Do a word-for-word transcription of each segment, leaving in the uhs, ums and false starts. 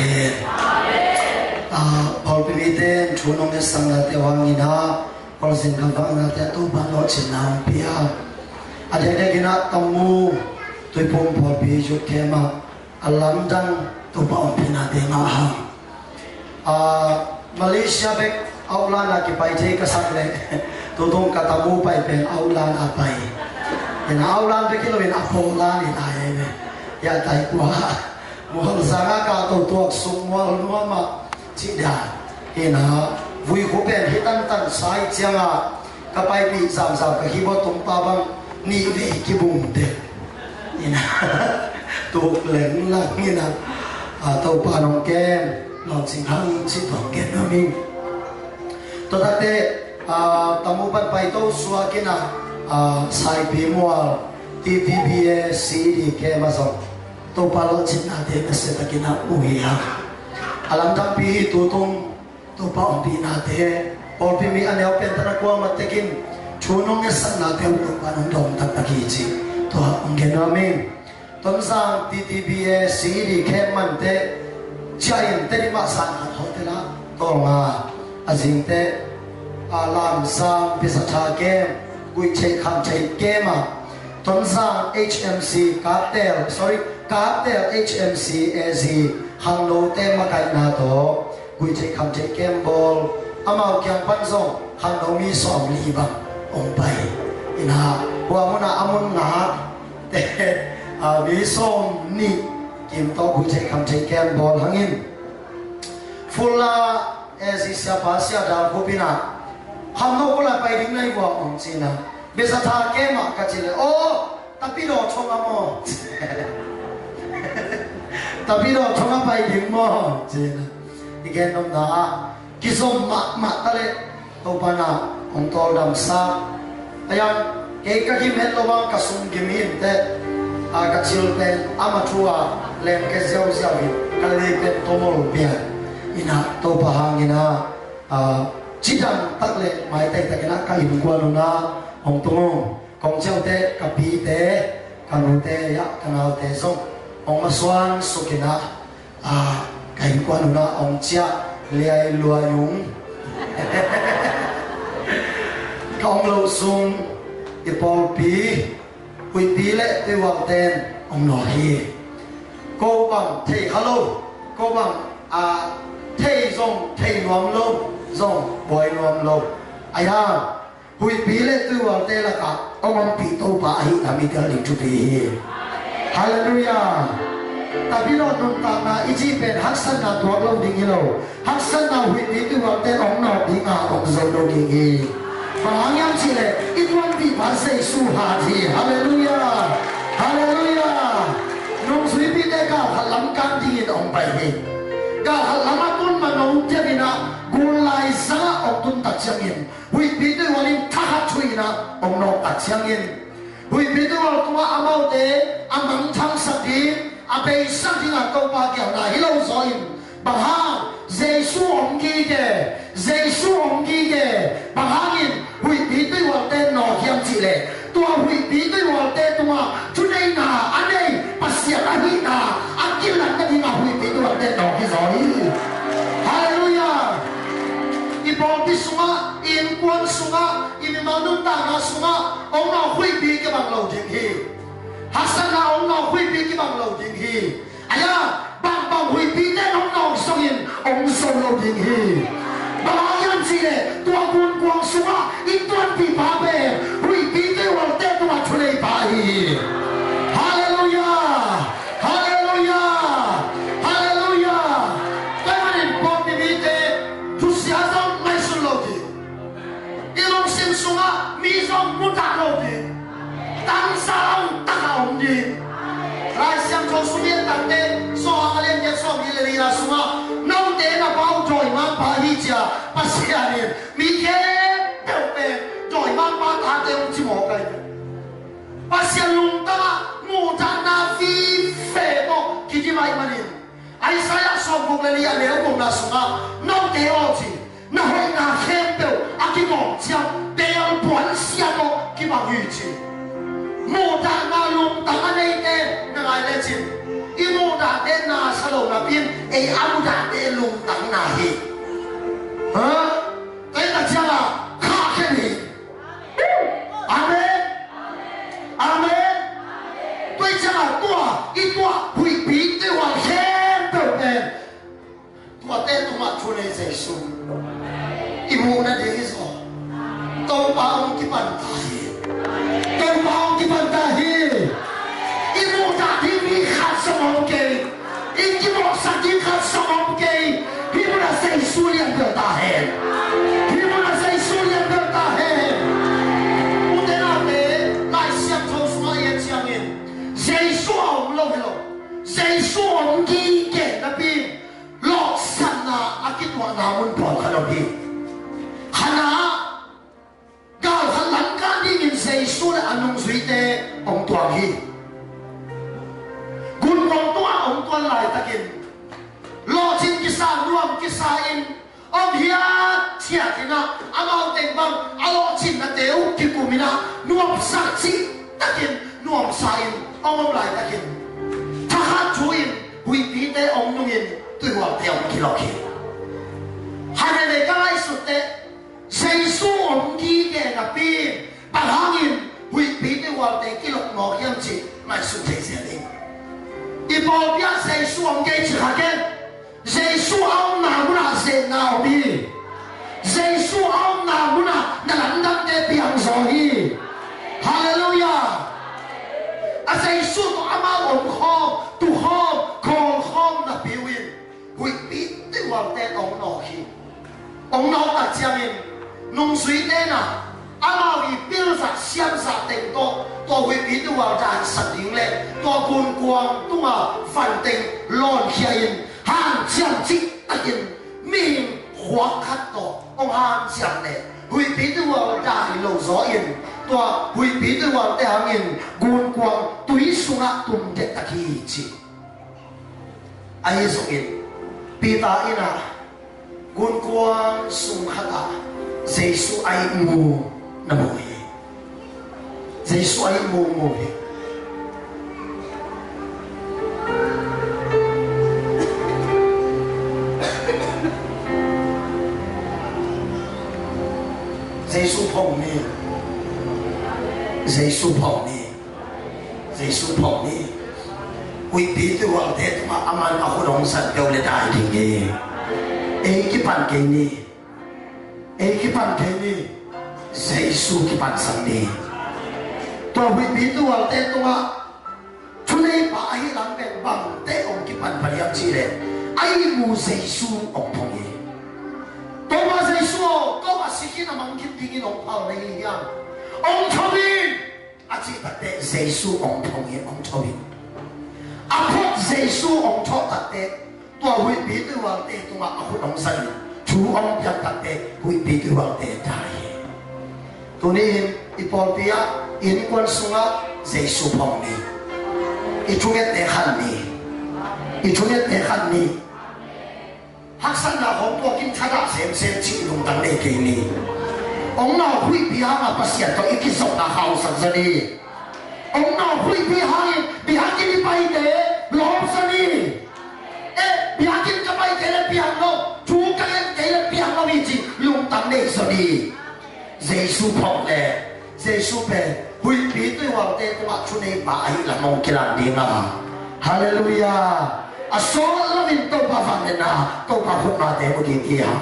Amen. Ah, pawlpi mite in thu nong ngetsak nate uh hangin ah, pawlzin ka vaknate ah Topa lawhcinna hong pia. A dekdek in ah Tamu Tuiphum pawlpi youth camp ah a lamdang Topa ompihna te ngah hang. Ah, Malaysia bek outline ah kipai thei ka sak leh, tutung ka Tamu pai pen outline ah pai. Ina outline bek hi lo in a pawlan in a hi ve. Ya tai kua. Muhal zanga ka to tuak suk mual nuam ah ci dan. Ina vui khu pen hi tantan sai cianga ka paipih zamzam ka keyboard tung pa bang nih vei kibung te. Ina tuk lenglang ina, ah, Topa nong kem lawhcing hang ci tong kem na ming. Tua takte, ah, Tamu pan pai to suak ina, ah, Saipi mual T T B A C D camp ah zong Topa lawhcinna te na se takin ah uh hi hang. A lamdangpi hi tutung Topa ompihnate, pawlpi mi a neu pen tan a kuamah tekin thu nong ngetsak nate uh Topa nong dawng taktak hi ci. Tua hong gen nuam ing. Tonzang T T B A C D camp mante ciah in Tedim ah zan khat hotel ah tawlnga, a zingte, ah, Lamsang Pisatha camp, Guihtheih Khamtheih camp ah, Tonzang H M C Kaptel, sorry, Kaptel H M C A Z, khangnote makaihna tawh Guihtheih Khamtheih camp bawl, amau kiang pan zong khangno mi sawmli bang hong pai. Ina hua mun ah a mun ngak te, ah, mi sawmnih kim tawh Guihtheih Khamtheih camp bawl hangin, Fulla A Z siapa Sia Dal Khup in ah, khangno kul ah pai ding na hi vua hong ci na. Pisatha camp ah ka ci leh, aw, Tapidaw thong ah maw? Tapidaw thong ah pai ding maw? Ci na. I gen nopna ah kizom mahmah ta leh Topa na hong tawldamsak. A yang kei ka gim het lo bang ka sung gim hi in teh, a, ka cil pen ama thu a lengke ziauziau hi, ka lei pen tomol pian. Ina Topa hangin ah, a, cidam tak le maitaitakin ah ka innkuan un ah hong tung ung. Kong ciaute, ka pite, ka nute, ya, ka naute zong hong masuan sukin ah, a, ka innkuan un ah hong ciah liai luai ung. Ka hong loh sung i pawlpi Huihpi le Tuihualte in hong nawk hi. Ko bang thei kha lo, ko bang, a, thei zong thei nuam lo, zong buai nuam lo. A ya, Huihpi le Tuihualte lakah hong ompih Topa ahihna mi tel ding thupi hi. Halleluiah. Tapidaw nuntakna i cih pen haksatna tuak lo ding hi lo. Haksatna Huihpi Tuihualte hong nawk ding a hong zo lo ding hi. Bang hang hiam cih leh i tuanpihpa Jesu hat hi. Halleluiah. Halleluiah. Nungzuipite galkhat lam kan dingin hong pai hi. Galkhat lam a tun mano deuh in ah gul lai zangah hong tun tak ciangin Huihpi Tuihual in thakhat thuih in ah hong nawk tak ciangin Huihpi Tuihual tungah amaute a mangthangsak ding, a beisak ding a Topa geelna hi lo zaw in, bang hang Jesu hong gige, Jesu hong gige, bang hangin Huihpi Tuihualte nawk hiam cih leh tua Huihpi Tuihualte tungah thuneihna a nei Pasian ahihna a kilatna dingah Huihpi Tuihualte nawk hi zaw hi. Halleluiah. I pawlpi sungah, i innkuan sungah, i mimal nuntakna sungah hong nawk huihpi kibang lo ding hi. Haksatna hong nawk huihpi kibang lo ding hi. A ya, bangbang huihpite hong nawk zongin hong zo lo ding hi. Bang hang hiam cih leh tua gunkuang sungah i tuanpihpa pen Huihpi Tuihualte tungah thuneipa hi. Halleluiah. Halleluiah. Halleluiah. Tua ahih manin pawlpi mite thusia zong ngaihsun lo ding. I lungsim sungah mi zong mudah lo ding. Tangsa lam takah om ding. Lai Siangtho sung i et takte, Johan a lian giat sawmli le lina sungah, note na pa uh dawimangpa hi ci-a Pasian in mi khempeuh pen dawimangpa tate hong ci mawk ahi. Pasian lungtang ah muhdahna vive tawh kidim ahih manin, Isaiah sawmguk le li a neu gukna sungah, note aw ci, na hoihna khempeuh a kigawm ciang beel puansia tawh kibang hi ci. Muhdahna lungtang a neite na ngai lecin, I muhdahte na sa lo napi-in ei a muhdahte lungtang na hi. Ha? Tua hi tak ciangah khahkhia hi. Amen. Amen. Tua hi ciangah tua i tuah huihpi tuihual khempeuh pen tuate tungah thu nei Jesu. I muhna ding hi zaw. Topa hong kipan ta hi. Topa hong kipan ta hi. I muhdah ding mi khat zong om kei. I kimawhsak ding khat zong om kei. Hih munah Jesu lianbel ta hen. Hih munah Jesu lianbel ta hen. Ute naute, Lai Siangtho sungah i et ciangin Jesu a om lo hi lo. Jesu om gige napi lawhsatna a kituahna mun pawlkhat om hi. Khatna, galkhat lamkah dingin Jesu le a nungzuite hong tuang hi. Gunkuang tungah hong tuan laitakin lawhcin kisa, nuam kisa in om hiathiat in ah, amau teng bang a lawhcinnate uh kikum in ah, nuamsa cihtakin nuamsa in hong om laitakin, thakhat thu in huihpite hong nungin tuihualte hong kilawh hi. Kha veve ka ngaihsut teh, Jesu om gige napi bang hangin huihpi tuihualte kilawh mawk hiam cih ngaihsut thei zel ing. I pawlpi ah Jesu om kei ci kha ken. Jesu a omna munah zetna om hi. Jesu a omna munah na lamdangte piang zaw hi. Halleluiah. A Jesu tawh amau omkhawm, tukhawm, khawlkhawm napi uh in huihpi tuihualte hong nawk hi. Hong nawk tak ciangin nungzuite in ah amau i pilzah siamzah teng tawh tua huihpi tuihual daisak ding le tua gunkuang tungah van teng lawnkhia in hanciam cihtakin mihing khuak khat tawh hong hanciam le huihpi tuihual dai lo zaw in tua huihpi tuihualte hangin gunkuang tui sungah tum dektak hi ci. Ahi zongin Peter in ah gunkuang sung khatah Jesu a ihmu na mu hi. Jesu a ihmu mu hi. Jesu phong ni. Jesu phong ni. Jesu phong ni. Huihpi tuihualte tungah aman a khut hong san peuh le dai ding hi. Ei kipan kei ni. Ei kipan kei ni. Jesu kipansak ni. Tua huihpi tuihualte tungah thuneipa ahih lam pen bangte hong kipan pah hiam cih leh a ihmu Jesu hong phong hi. Topa Jesu aw, ko a si khin a mang khin dingin hong phal na hi hiam? Hong tho in. A cih takteh Jesu hong phong hi, hong tho hi. A phot Jesu hong thawh takteh tua huihpi tuihualte tungah a khut hong san in thu hong piak takteh huihpi tuihualte dai hi. Tuni-in i pawlpi ah innkuan sungah Jesu phong ni. I thungette khan ni. I thungette khan ni. Haksatna khawng tuakin thadah semsem cih lungtang nei kei ni. Hong nawk huihpi hangah Pasian tawh i kizopna khauhsak zaw ni. Hong nawk huihpi hangin biakinn i paite lawp zaw ni. Eh, biakinn ka pai kei le piang lo, thu ka nget kei le piang lo hi ci lungtang nei zaw ni. Jesu phong le Jesu pen huihpi tuihualte tungah thuneipa ahih lam hong kilang ding a. Halleluiah. A sawt loin Topa vangliatna, Topa khutmate mu ding hi a.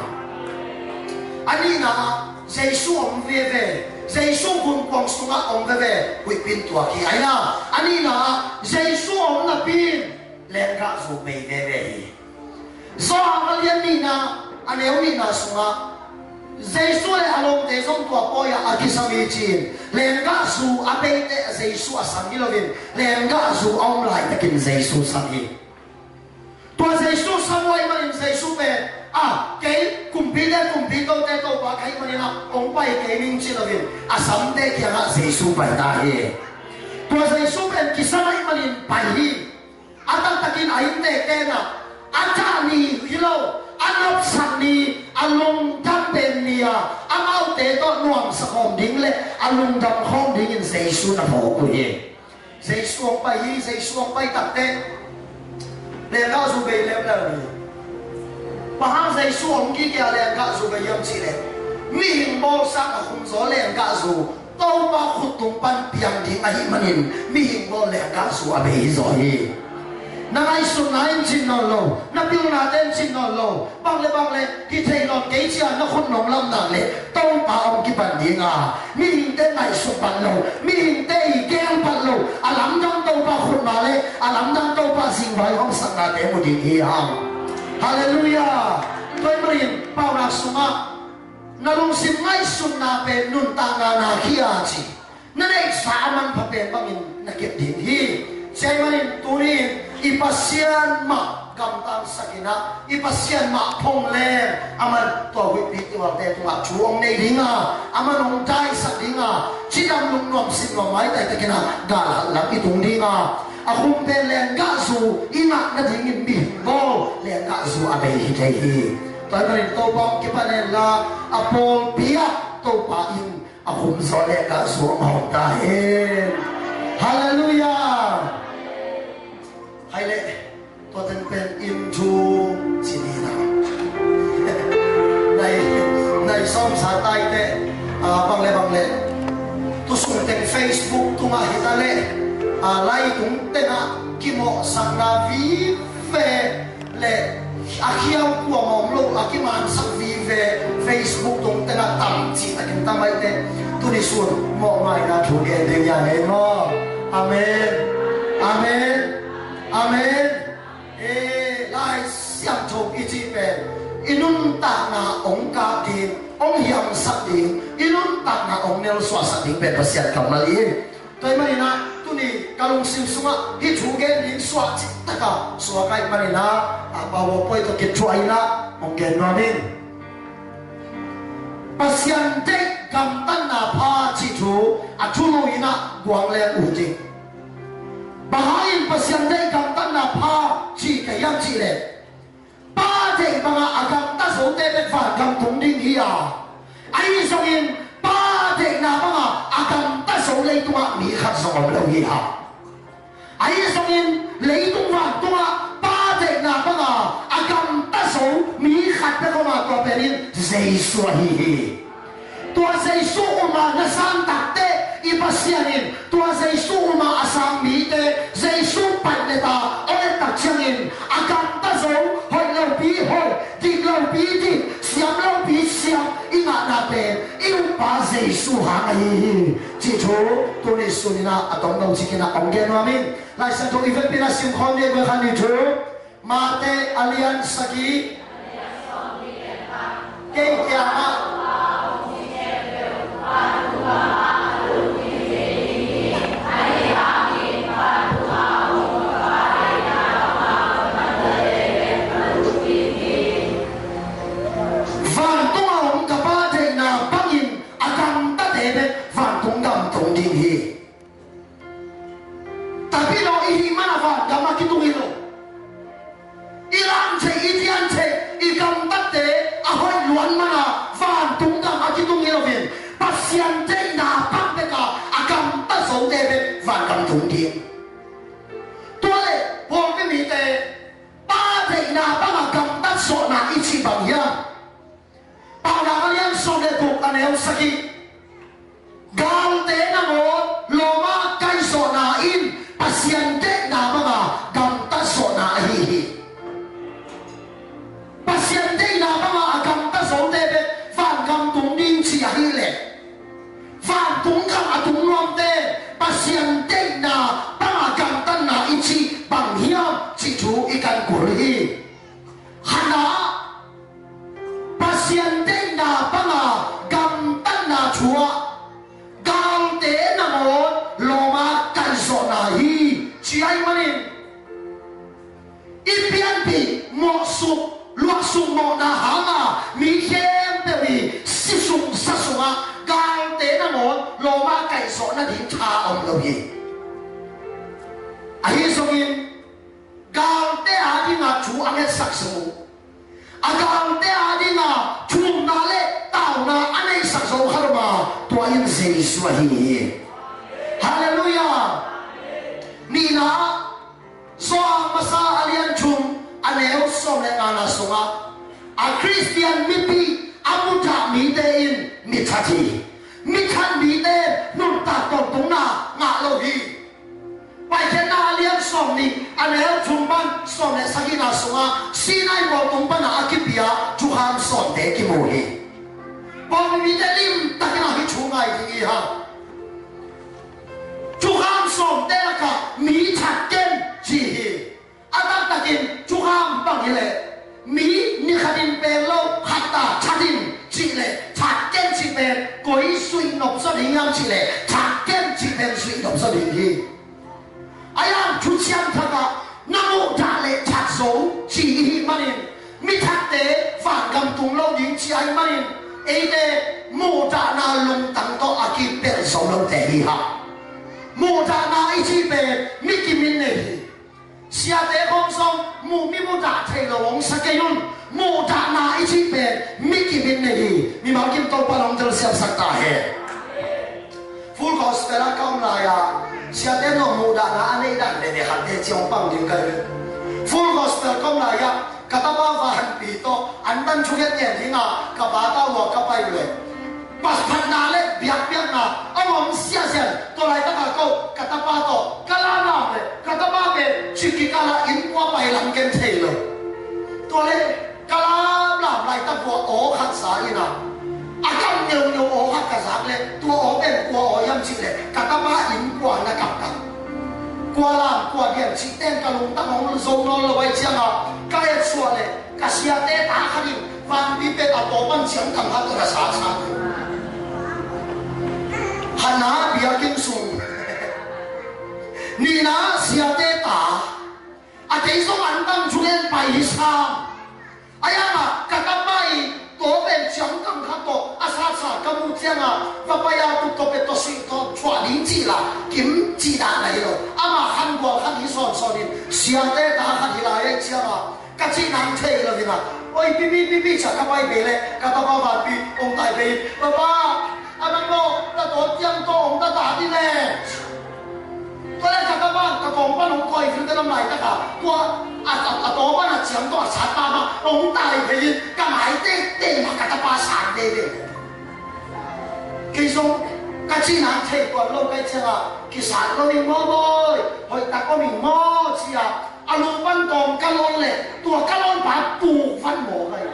A nihna ah Jesu om veve. Jesu gunkuang sungah om veve. Huihpi in tuak hi a, hi a. A nihna ah Jesu om napi in lenggahzu mei veve hi. Johan a lian nihna, a neu nihna sungah Jesu le a lawmte zong tua pawi-ah a kisam hi ci-in lenggahzu a beite Jesu a sam hi loin lenggahzu a om laitakin Jesu sam hi. Tua Jesu sam uh ahih manin Jesu pen, a, kei kumpite kumpi, tote Topa ka hih manin ah hong pai kei ning ci loin a samte kiangah Jesu pai ta hi. Tua Jesu pen kisam ahih manin pai hi. A taktakin a inntekte in ah a thah ni hi lo, a nopsak ni, a lungdam pen ni-a amaute tawh nuamsa khawm ding le a lungdam khawm dingin Jesu na phawk uh hi. Jesu hong pai hi. Jesu hong pai takteh Lenggahzu bei leuleu hi. Bang hang Jesu om kik a lenggahzu bei hiam cih leh, mihing bawlsa a khumzaw lenggahzu Topa khut tung pan piang ding ahih manin mihing bawl lenggahzu a bei hi zaw hi. Na ngaihsutna in cin nawn lo, na pilnate in cin nawn lo, bang le bang le hi thei nawn kei ci-a na khut nong lam nak leh Topa hong kipan ding a, mihingte ngaihsut pan lo, mihingte i gel pan lo, a lamdang Topa khut mah leh a lamdang Topa zingvai hong saknate mu ding hi hang. Halleluiah. Tua ahih manin paunak sungah na lungsim ngaihsutna pen nuntakna na hi a ci. Na neihsa a manpha pen bangin na kep ding hi. Tua ahih manin tuni-in i Pasian mah gamtang sak in ah, i Pasian mah phong leng a man tua huihpi tiualte tungah thu hong nei ding a, a man hong daisak ding a, cidam lungnuam sinnuam maitai takin ah galhat lam i tung ding a, a khum pen lenggahzu i ngah nadingin mihing bawl lenggahzu a bei hi thei hi. Tua ahih manin Topa hong kipan hen la, a pawlpi ah Topa in a khumzaw lenggahzu hong hawm ta hen. Halleluiah. Hai leh, tua teng pen inn thu ci ni na. Nai, nai sawm sa tai teh, ah, bang le bang le. Tu sung teng Facebook tungah hi ta leh, ah, lai tung tengah kimawhsakna vive le a khiau kuamah om lo a kimansak vive Facebook tung tengah tam cih takin tam ai teh, tuni sun mawhmaina thu gen ding hi hang ei maw. Amen. Amen. Amen. Eh, Lai Siangtho i cih pen i nuntakna hong kap ding, hong hiamsak ding, i nuntakna hong nelsuahsak ding pen Pasian kammal hi. Tua ahih manin ah tuni ka lungsim sungah hih thu gen ding suah cih takah suak ahih manin ah, a, PowerPoint tawh kithuah in ah hong gen nuam ing. Pasian deih gamtatna pha cih thu a thulu in ah guang leng ut ing. Bang hangin Pasian deih gamtatna pha ci ka hiam cih leh, Pa deih bangah a gamta zote bek vangam tung ding hi a, ahi zongin Pa deihna bangah a gamta zo leitungah mi khat zong om lo hi a. Ahi zongin leitung vantungah Pa deihna bangah a gamta zo mi khat bek om a, tua pen in Jesu ahi hi. Tua Jesu um a na sang takteh i Pasian in tua Jesu um a a sang mite Jesu paih le ta hong et tak ciangin a gamta zo, hoih lopi hoih, dik lopi dik, siam lopi siam i ngahna pen i Upa Jesu hang ahi hi. Cih thu tuni sun in ah a tomno cikin ah hong gen nuam ing. Lai Siangtho i vekpi in ah sim khawm ni, Bible khan ni thu. Mate a lian sagih. Kei kiangah vantung a om ka Pa deihna bangin a gamtate bek vantung gam tung ding hi. Tapi lo i hih mana vangam a kitung hi lo. I lam thei, i dian thei, i gamtatte a hoih luan mana vantung gam a kitung hi loin Pasian deihna bang beka a gamta zote bek vangam tung ding. Tua leh pawlpi mite Pa deihna banga gamtat zawhna i cih bang hiam? Paunak a lian sawm le guk a neu sagih. Galte nangawn lawm ah kaih zawhna in Pasian deihna banga gamtat zawhna ahi hi. Pasian deihna banga a gamta zote bek vangam tung ding ci ahih leh, vantung gam a tung nuamte Pasian deihna banga gamtatna i cih bang hiam cih thu i kan kul hi. Hannah Pasian deihna banga gamtatna thu ah galte nangawn lawm ah kaih zawhna hi ci ahih manin i pianpih mawhsuk luahsuk mawhna hanga mi khempeuh i si sung sa sungah galte nangawn lawm ah kaih zawh nading tha om lo hi. Ahi zongin galte a dinga thu a ngetsak zo, a galte a dinga thumna le tauna a neihsak zo khat om a, tua in Jesu ahi hi. Halleluiah. Nihna, Masa a lian thum a neu sawm le ngana sungah a Khristian mipi a mudah mite in mi that hi. Mi that mite nuntak tawntungna ngah lo hi. Paikhiatna a lian sawm nih a neu thum pan sawm le sagihna sungah Sinai mual tung pana a kipia thukham sawmte kimu hi. Pawlpi mite limtakin a hi thu ngai ding hi hang. Thukham sawmte lakah mi that ken ci hi. A taktakin thukham bang hileh mi ni khatin pel lo khat ta that in cih le that ken cih pen koi zuih nopzaw ding hiam cih le that ken cih pen zuih nopzaw ding hi. A yang thuciam thakah na muhdah le that zo ci i hih manin mi thatte vangam tung lo ding ci ahih manin eite muhdahna lungtang tawh a kipelh zo lote hi hang. Muhdahna i cih pen mi kimin nei hi. Siate khawng zong mu mi mudah thei lo hong sa kei un. Muhdahna i cih pen mi kimin nei hi. Mimal kim Topa hong telsiamsak ta hen. Full Gospel ah ka om lai-ah siate nawh muhdahna a nei dan le ne khatte ci hong pang ding ka hi. Full Gospel ka om lai-ah ka tapa Vanpi tawh antan thunget ngen dingah ka bata uh a ka pai uh le Pas phatna le biakpiakna a om siasia. Tua laitakah ko ka tapa tawh ka lamlam le ka tapa pen cikikala inn kua pai lam ken thei lo. Tua le ka lamlam laitak kua aw khat sa ina a kam neuneu aw khat ka zak le tua aw pen kua aw hiam cih le ka tapa inn kua na kapkap kua lam kua diam cih ten ka lungtang hong zo nawn lo ai cianga ka etsuah le ka siate ta khat in Vanpi pen a tawpan ciangkang khat tawh na sa sa. Khatna biakinn sung. Nihna siate ta a kei zong an tang thungen pai hi sam. A yangah ka tapa i tawpen ciangkang khat tawh a sa sa ka muh ciangah va pai a tuk tawh pe tawh sih tawh thuah ding cih la kim cih dah na hi lo. Amah khan gual khat hi sawnsawn in siate ta khat hi lai ai ciangah ka cih nang thei lo hi na. Oi pipi pipi cia ka pai ve le ka tapa Vanpi ong tai ve in papa a nang lo na tawt tiang tawh ong ta ta ding le. Tua le ka tapa ka kawng pan ong koi fil te lam lai taka tua a tawt pan a ciang tawh a sat pa ma ong tai ve in ka mai te te ma ka tapa san ve ve. Kei zong ka cih nang thei tuan lo kai ciangah kisat lo in maw bawi hoih tak om in maw cia. A lu pan tawm ka lawn le tua ka lawn pa tuk van mawk ai.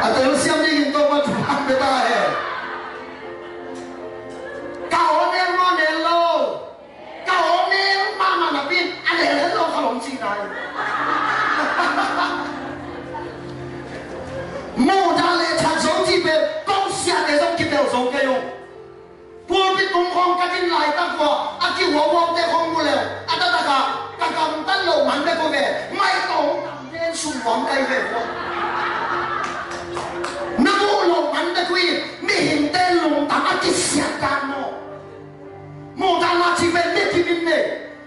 A telsiam dingin Topa thupha pia ta hen. Ka aw nel maw nel lo. Ka aw nel mahmah napi in a nel het lo kha lom ci nai. Muhdah le that zo ci pen kong siate zong kipel zo kei ung. Pulpit tung khawng ka din laitak uh a kihuauhuaute khawng mu leu a taktakah ka gamtat loh man bek uh ve. Maitawng tam nen sum nuam kai ve uh a na muh loh man bek uh hi. Mihingte lungtang a kisiat dan maw? Muhdahna ci pen mi kimin nei.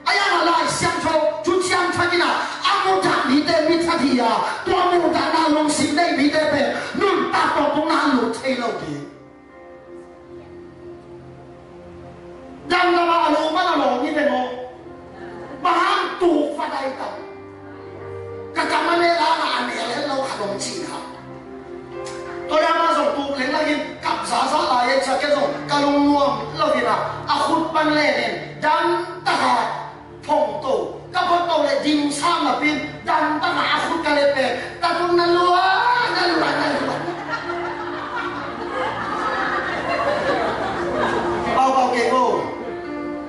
A yang a Lai Siangtho thuciam thakin a a mudah mite mi that hi a tua muhdahna lungsim nei mite pen nuntak tawh tungna lut thei lo ding. Damdam a a lo man a lawng i ve maw? Bang hang tuk va dai tam. Ka kam a nel a na a nel het lo kha dong cih kha. Tua le amah zong tuk leng lakin kap zaza lai e cia ke zong ka lungnuam lo hi na a khut pan len in dam tak a Phongto ka phongto le ding sam a pin dam tak a khut ka let pen ka tung na lua na lua na lua. Pau pau kei ko.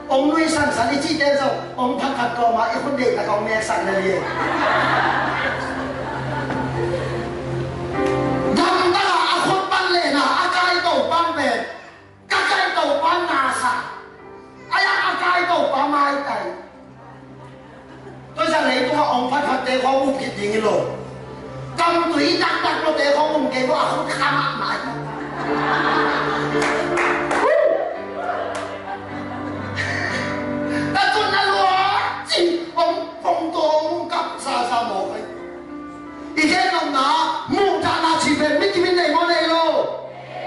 Ong nui san san i ci ten zong ong phat phat ko ma i khut dei tak ong mek san na lie. Dam tak a khut pan le na a kai to pan pen ka kai to pan na sa. A yang a kai to pa mai tai. Tua zan leitungah ong phatphatte khawng um khit ding hi lo. Kamtui dakdak lote khawng um kei lo a khut kha mahmah hi. Ka tun a luat cin ong pong tua ong um kap zaza mawk hi. I gen nopna muhdahna ci pen mi kimin nei maw nei lo.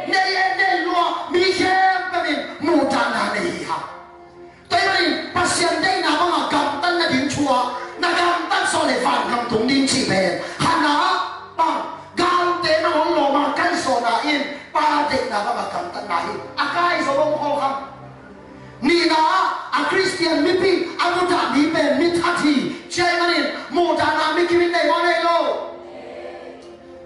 Nei e nei lua mi khempeuh in muhdahna nei hi hang. Na gamtat zawh leh vangam tung ding cih pen, khatna ah bang, galte nangawn lawm a kaihsawhna in Pa deihna bangah gamtatna hi. A kaihsawh bang khawl kha. Nihna ah a Khristian mipi a muhdah mi pen mi that hi. Tua ahih manin muhdahna mi kim in nei maw nei lo?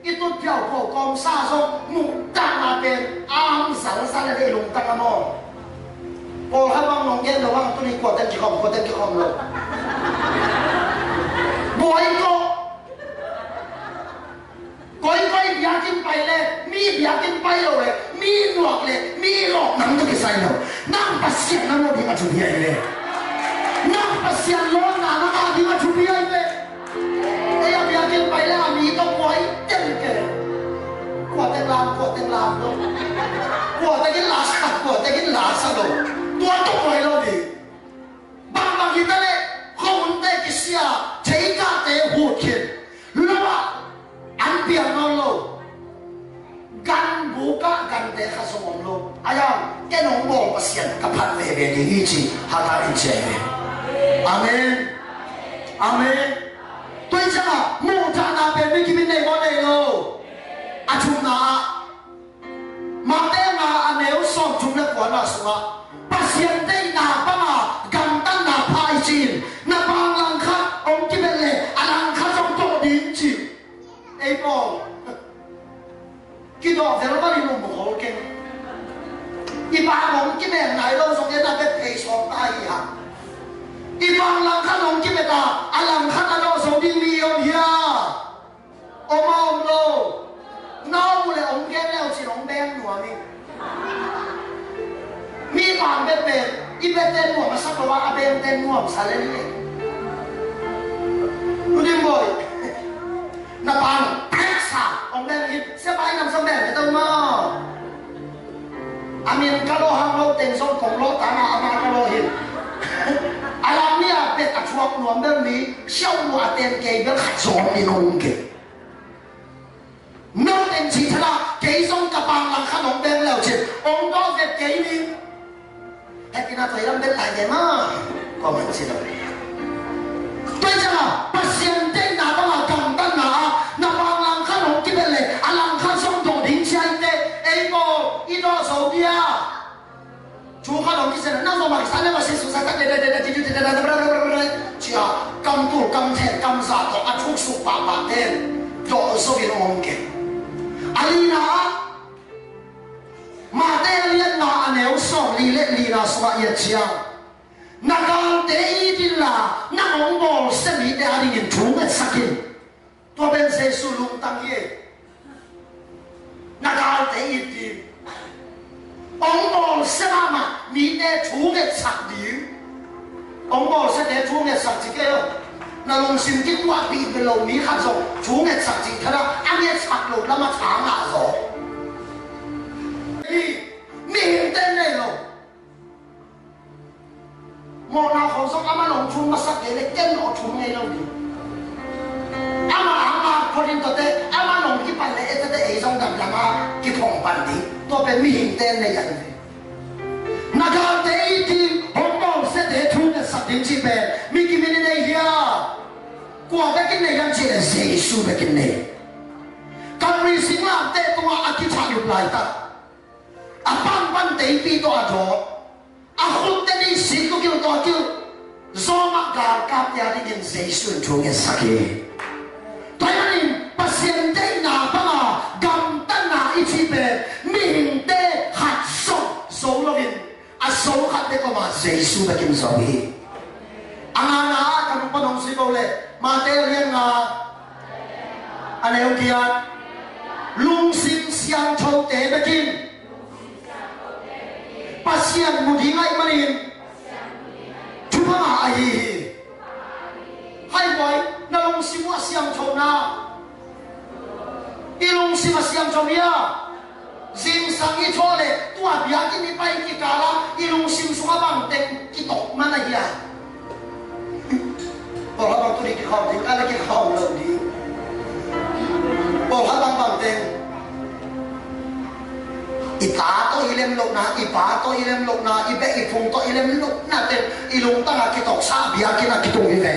I tutphiau phuau kawmsa zong muhdahna pen a hong zalzal a, lei lungtang a maw? Pawlkhat bang nong gen lo bang, tuni kuaten kikhawm, kuaten kikhawm lo. Buai ko. Koikoi biakinn pai le, mi biakinn pai lo le, mi nuak le, mi lawh nang tawh kisai lo. Nang Pasian na lawh ding a thupi ahi ve. Nang Pasian lawhna na ngah ding a thupi ahi ve. Ei a biakinn pai le a mi tawh buai tengteng. Kuate'n lam, kuate'n lam lo. Kuate'n la sa, kuate'n la sa lo. Tua tawh buai lo ding. Bangbang hi ta leh, khuahunte kisia, theikahte hut khin. Lo ah, an piang nawn lo. Ganbuk ah gante khat zong om lo. Ahi hang, ken hong bawl Pasian ka phat veve ding hi ci, hatha in ci hi. Amen. Amen. Tua hi ciangin, muhdahna pen mi kim in nei maw nei lo? A thumna ah, Mate nga a neu sawmthum le kuana sungah, Pasian deihna banga gamtatna pha i cih in, na pang langkhat hong kibet leh a langkhat zong dawh ding ci. Ei pawl, kidawh velval in um khol keng. I pang hong kibet nai lo zong en a, bet thei sawm ta hi hang. I pang langkhat hong kibet a, a langkhat a dawh zo ding mi om hia? Om a om lo. Na om uh leh hong gen le uh cin hong beng nuam hi. Mi pang bet pen i bette nuam a sak lo a, a bengte nuam sa le ni. Tudim bawi, na pang pek sa hong beng hi. Sia pai nam sa beng ka tau maw? A min ka lawh hang lo teng zong kong lawh ta na, amah ka lawh hi. A lam mi a pek a thuak nuam bel mi siau lua a ten kei bel khat zong om in hong kei. No teng cih thadah kei zong ka pang langkhat hong beng le uh cin hong dawh vet kei ni. Hehpihna tua i lam bel lai kei maw. Kua man ci lo. Tua hi ciangin Pasian deihna banga gamtatna ah na pang langkhat hong kibet leh a langkhat zong dawh ding ci a, ei teh, ei bawl, i dawh zo dia. Thu khat hong kisen, nang zong mah kisa le mah si su sa tak de de de de de de de de de de de de de, cia, kam tul, kam then, kam za tawh a thuksuk pahpah ten dawh zo in hong kei. A lina ah, Mate a liatna a neu sawmli le lina sungah i et ciang, na galte it inla, nang hong bawlsia mite adingin thu ngetsak in. Tua pen Jesu lungtang hi. Na galte it ding. Hong bawlsia mahmah mite thu ngetsak ding. Hong bawlsiate thu ngetsak ci kei lo. Na lungsim kituahpih bia lo mi khat zong thu ngetsak cih thadah a ngetsak lo lam a tha ngah zaw. Hi, mihingte nei lo. Mawhna khawng zong amah nong thum masak kei le ken nong thum ngei lo ding. Amah a ngak phot in tuate amah nong kipan le ei tuate ei zong damdam a kiphong pan ding. Tua pen mihingte nei a hi ve. Na galte it ding, hong bawlsiate thu ngetsak ding cih pen mi kim in i nei hia? Kua bekin nei hiam cih leh Jesu bekin nei. Kalvari singlamteh tungah a kithah lup laitak, a panpan teipi tawh a dawt, a khutte nih sik lukil tawh a kilh zawng ah galkapte adingin Jesu in thu ngetsak hi. Tua ahih manin Pasian deihna banga gamtatna i cih pen mihingte khat zong zo loin a zo khat bek om a, Jesu bekin zo hi. A ngana ah ka nungpan hong zui bo leh, Mate a lian nga, a neu giat, lungsim siangthote bekin Pasian mu ding ahih manin thupha ngah ahi hi. Hai buai, na lungsim uh a siangtho na. I lungsim a siangtho hia? Zingsang i thawh leh tua biakinn i pai kikal ah i lungsim sungah bangteng kitok man ahia? Pawlkhat bang tuni kikhawm ding, ka le kikhawm lo ding. Pawlkhat bang bangteng i ta tawh i lem lohna, i pa tawh i lem lohna, i beh i phung tawh i lem lohna teng i lungtang a kitoksa biakinn a kitung hi ve.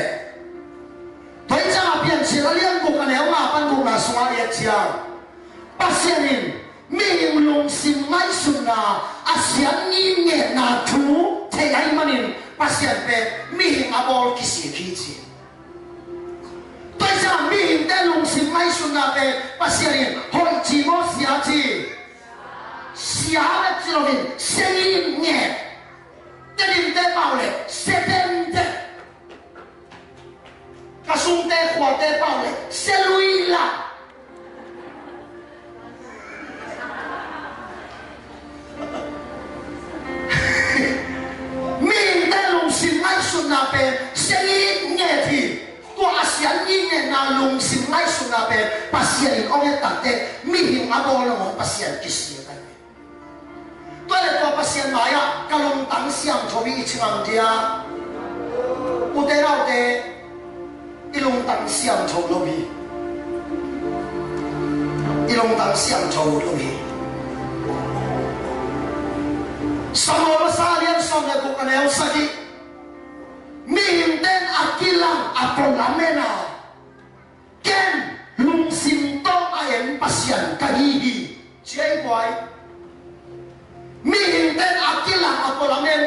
Ciang Pasian in mihing lungsim ngaihsutna, a siat ngingetna thu thei ahih manin Pasian pen mihing a bawl kisik hi ci. Tua hi ciang mihingte lungsim ngaihsutna pen Pasian in hoih ci maw, sia ci? Sia bek ci loin sia nginget. Tedim te pau le sia tem te. Ka sungte khuate pau le sia lui la. Mihingte lungsim ngaihsutna pen sia nginget hi. Tua a sia ngingetna lungsim ngaihsutna pen Pasian in hong et tak teh mihing a bawl nangawn Pasian kisik hi. Tua leh tua Pasian mai-ah ka lungtang siangtho hi i ci ngang dia. Ute naute, i lungtang siangtho lo hi. I lungtang siangtho lo hi. Samuel masa a lian sawm le guk a neu sagih. Mihingte in a kilang a pualam en a, ken lungsim tawh a en Pasian ka hi hi, ci a hi buai. Mihingte in a kilang a pualam en.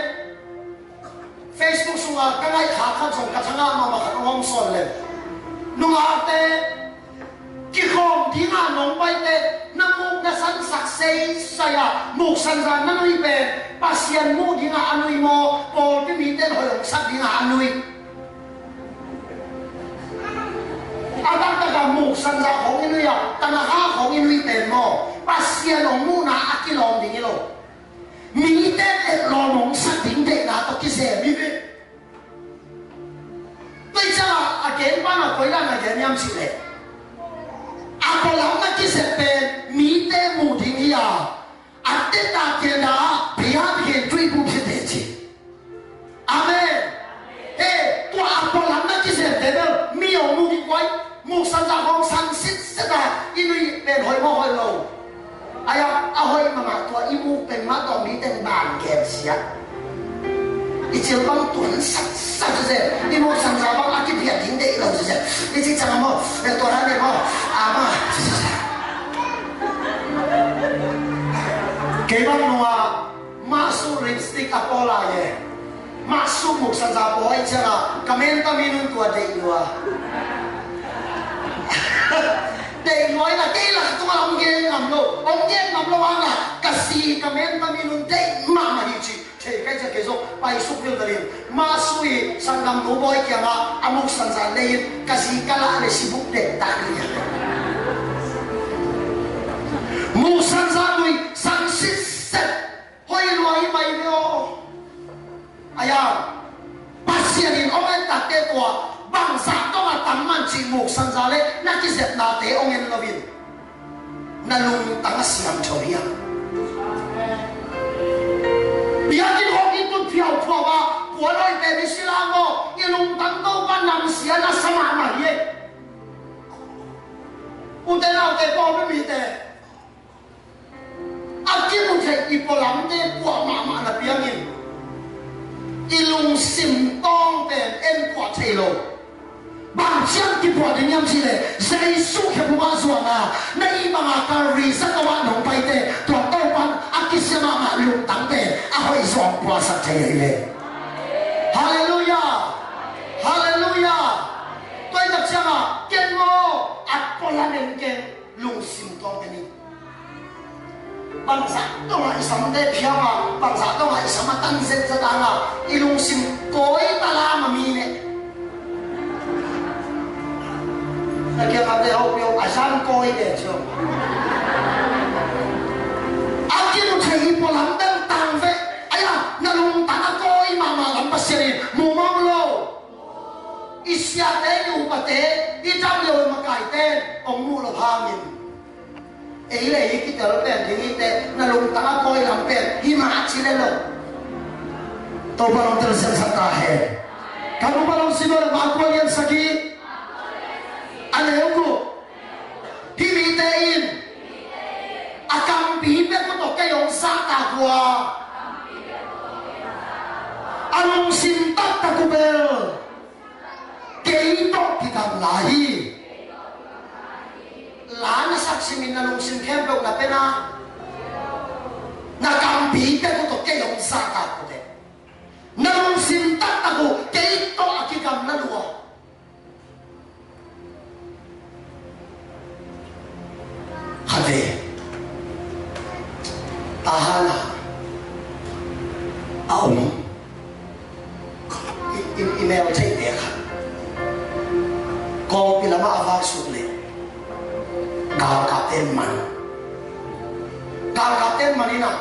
Facebook sungah ka ngaih kha khat zong ka thangah mahmah khat hong om sawn le. Nungakte kikhawm dingah nong pai teh na muk na sansak seisai a muksanza na nui pen Pasian muh dingah a nui maw, pawlpi mite in hoih hong sak dingah a nui? A taktak a muksanza khawng i nui a, tanaha khawng i nui pen maw, Pasian hong muhna a kilawm ding hi lo. Mite in etlawm hong sak ding deihna tawh kisem hi ve. Tua hi ciangah a gen pan a koi dan a gen hiam cih leh, a pualam na kisep pen mite muh ding hi a, a teta kianda ah pia bikin tui bup hi te ci. Amen. He, tua a pualam na kisepte bel mi hong mu ding koi, muksanza hong sang sitset a i nui pen hoih maw hoih lo? Ai-a, a hoih mahmah tua i muk pen mah tawh mite in bang gen sia. I cil bang tuan satsat sia, i muksanza bang a kiphiat ding deih lo sia. I cih ciang maw, eh, tua dan deih maw, a maw. Kei bang nungah mah su lipstick a pawl a ye. Mah su muksanza pawl a i ciangah ka menta minun tua deih lua. Deih lua in a kei lak tungah hong gen ngam lo, hong gen ngam lo hangah ka si ka menta minun deih mahmah hi ci. Thei kai cia kei zong pai suk vilvel in mah su i sanggamnu bawi kiangah a muksanza lei in ka si ka lah le si buk deih tak hi. Muksanza lui sang sitset. Hoih lua hi mai ve aw. Ai-a, Pasian in hong en takte tua bangzah tawh a tam man cih muksanza le na kizepnate hong en loin na lungtang a siangtho hiam? Biakinn hong i tut phiauphiau a puan hoih pen i si la maw, i lungtang Topa namsia na sa mahmah hi. Ute naute, pawlpi mite, a kimu theih i pualamte puah mahmah na piangin i lungsim tawng pen en puah thei lo. Bang ciang kipuah ding hiam cih leh Jesu khe buma zuan a na i banga Kalvari zakau ah nong paite tua Topan a kisia mahmah lungtangte a hoih zawng puahsak thei ahi ve. Halleluiah. Halleluiah. Tua i tak ciangah ken maw a pualam en ken lungsim tawng en in. Bangzah dongah i samte phiang a, bangzah dongah i sam a tan zetzet hangah i lungsim kawi ta la mami ne. Na kiangah te hopih a zan kawi te ciang a kimu thei i pualam bel tang ve. Ai-a, na lungtang a kawi mahmah lam Pasian in muh mah lo. I siate, i upate, i dam lio i makaite hong muh lo hangin ei le ei kitel pen ding hi teh na lungtang a kawi lam pen hi mah ci le lo. Topa lawng tel siangsak ta hen. Ka lungpa lawng si lo le Mark kua lian sagih a neu guk. Hih mite in a kampi pek uh tawh kei hong zahtak uh a, a lungsim taktak uh bel kei tawh kigamla hi. Lan simin na lungsim khempeuh na pe na, na kampi pek uh tawh kei hong zahtak uh teh. Na lungsim taktak uh kei tawh a kigamla lua. Khatvei Tahan a a om i, i, i mel theihte khat kawlpi lamah a vaksuk leh galkapte in man. Galkapte in man in ah,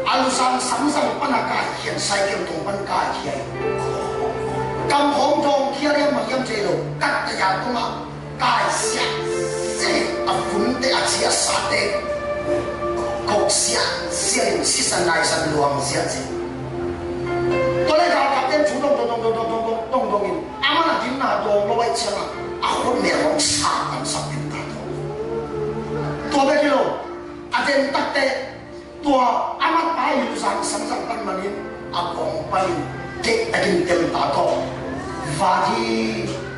a luzang samzang pan a kaikhia in, cycle tung pan kaikhia in, kam hong dawngkhia liam mah hiam thei lo, kat taya tungah kai siahsiah in, a funte a ciahsate kok siahsiah in, sisan naisan luang siahsiah in. Tua leh galkapte in thu dong dong dong dong in, amah na dinna dawng lo ahih ciangah a khutmel hong sat tamsak in ta. Tua bek hi lo, a den takte tua amah pa in luzang samzang pan manin a kong panin kei takin temta tawh vat hi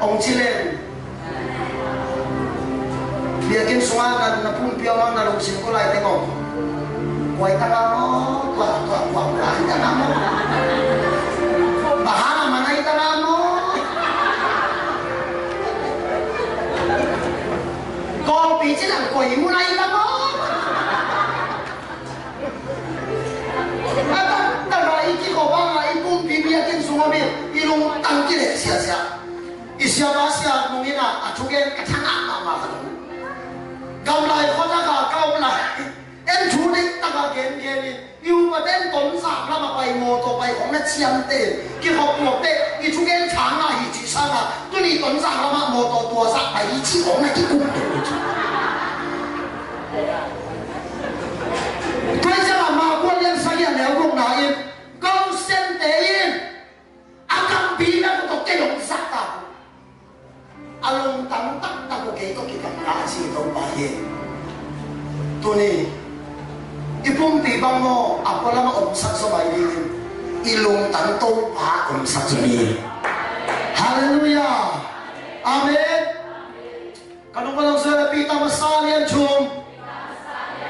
hong ci leng. Biakinn sungah na, na pumpi ah na lungsim kua lai teng om? Kua i tang a maw? Kua, kua, kua, kua i tang a maw? Bang hang a man a i tang a maw? Kawlpi ci leng kua i mun a i tang maw? A taktak a i kikhop bang a i pumpi biakinn sungah bel i lungtang kileh siasia. I siapa Sia Nung in ah a thugen ka thangah mahmah khat om. Gamlai khuatak a ka om lai, en thu deihtak a gengen in, i upate in Tonzang lamah pai mawtaw pai khong na ciamteh in, kikhop puakte i thugen thangah hi cih sangah tuni Tonzang lamah mawtaw tuazah pai hi cih khong na kikum deuh hi ci. Tua hi ciangah Marka lian sagih a neu gukna in, Kawlsiante in a kampi bek uh tawh kei hong zahtak uh. A lungtang taktak uh kei tawh kigamla a ci Topa hi. Tuni i pumpi bang maw, a pualam a omsak zaw mai dingin i lungtang Topa omsak zaw ni. Halleluiah. Amen. Ka nung ka lungsim le Peter masa lian thum,